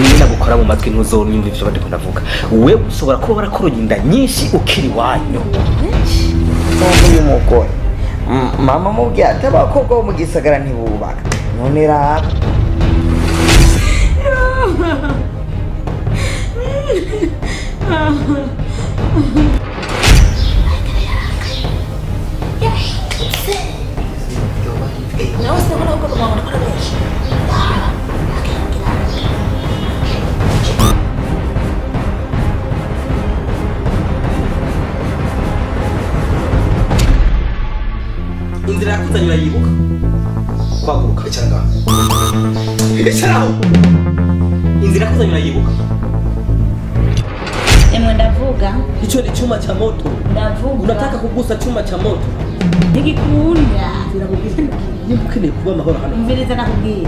Nina gukora mu matwi ntuzonyumva ivyo bandiko ndavuga. Wewe ushobora kuba warakoranye inda nyinshi ukiri wanyu. Uyu mugore mama mubwiye ati abakobwa bo mu gisagara ntibubaka none raba Inzira yakuzanye urayibuka kwaguruka icara ngaho icara aho inzira yakuzanye urayibuka Emwe ndavuga icyo ni chuma cha moto ndavuga unataka kugusa chuma cha moto ntigikunda niba ukeneye kuba amahoro hano umviriza nakubwiye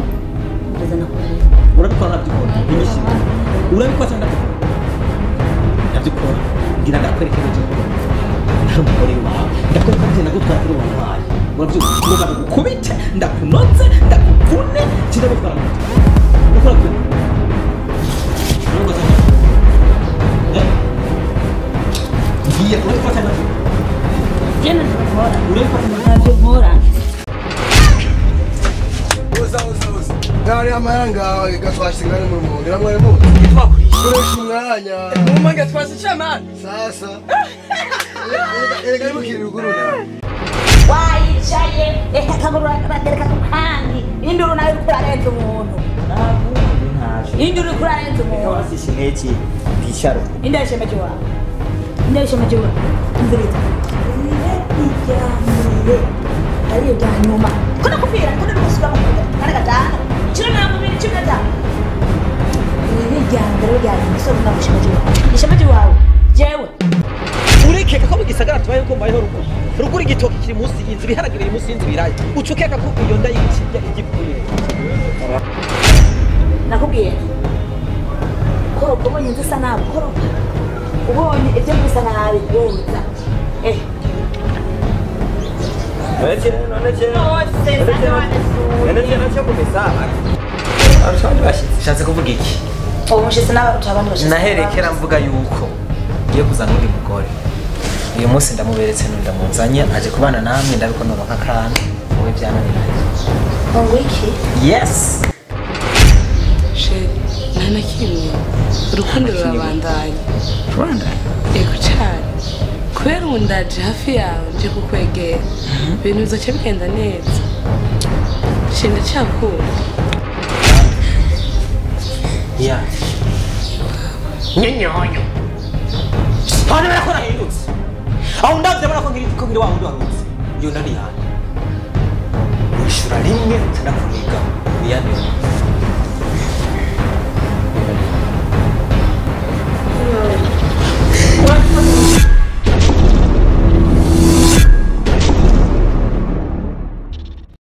umviriza nakubwiye urabikora ntabyikora inyishimo urabikora cyangwa ntabyikora ngira ndakwereka ibyo ntari umugore wawe ndakwereka ko nagutwara kuri wawe urabyumva ndagukubite ndakunotse ndakuvune kindagutwara moto ukora kuri ngiye urabikora cyangwa jena ndabikora urabikora ntabyo nkora uza uza uza ngari amayanga gatwashingana mu rumonge namwe mu twakurisha umwanya mu twasi chamana sasa erega mukiri ruguru wayicaye akaguru batereka ku kandi induru nayo kurarenza umuntu induru kurarenza umuntu wasishimeki bisharo indashema jiwa indashema jiwa inzirita ijamire ariyo rya nyuma kuna kupira kuna gusuka mu kana gatanu cyo ntabwo biri cyo gatanu iri rya mbere rya nyuma so ndamushima jiwa ishema jiwa jewe urekeka ko mu gisagara tubaye ko mbayeho ruguru ruguru igitoki kiri munsi y'inzu ibiharage biri munsi y'inzu ibirayi ucukeka ko iyo nda y'ikijya igipfuye nakubwiye koropa ubonye inzu isa nabi koropa ubonye ibyo bisa nabi woza nshatse kuvuga iki naherekera mvuga yuko ngiye kuzana undi mugore uyu munsi ndamuberetse ndamuzanye aje kubana namwe ndabiko noronka akantu wowe byananiranye ngo iki yes sheri nta na kimwe urukundo rurabandanya rurabandanya yego cyane kubera ubu ndaje hafi yawe nje kukwegera ibintu bizoca bigenda neza sheri ndacyakunda ya nyenyonyo hano barakora hindutse aho ndavye barako nkiri ko nkiri wa wundi warutse iyo ndani yanjye wishura rimwe ndakuniga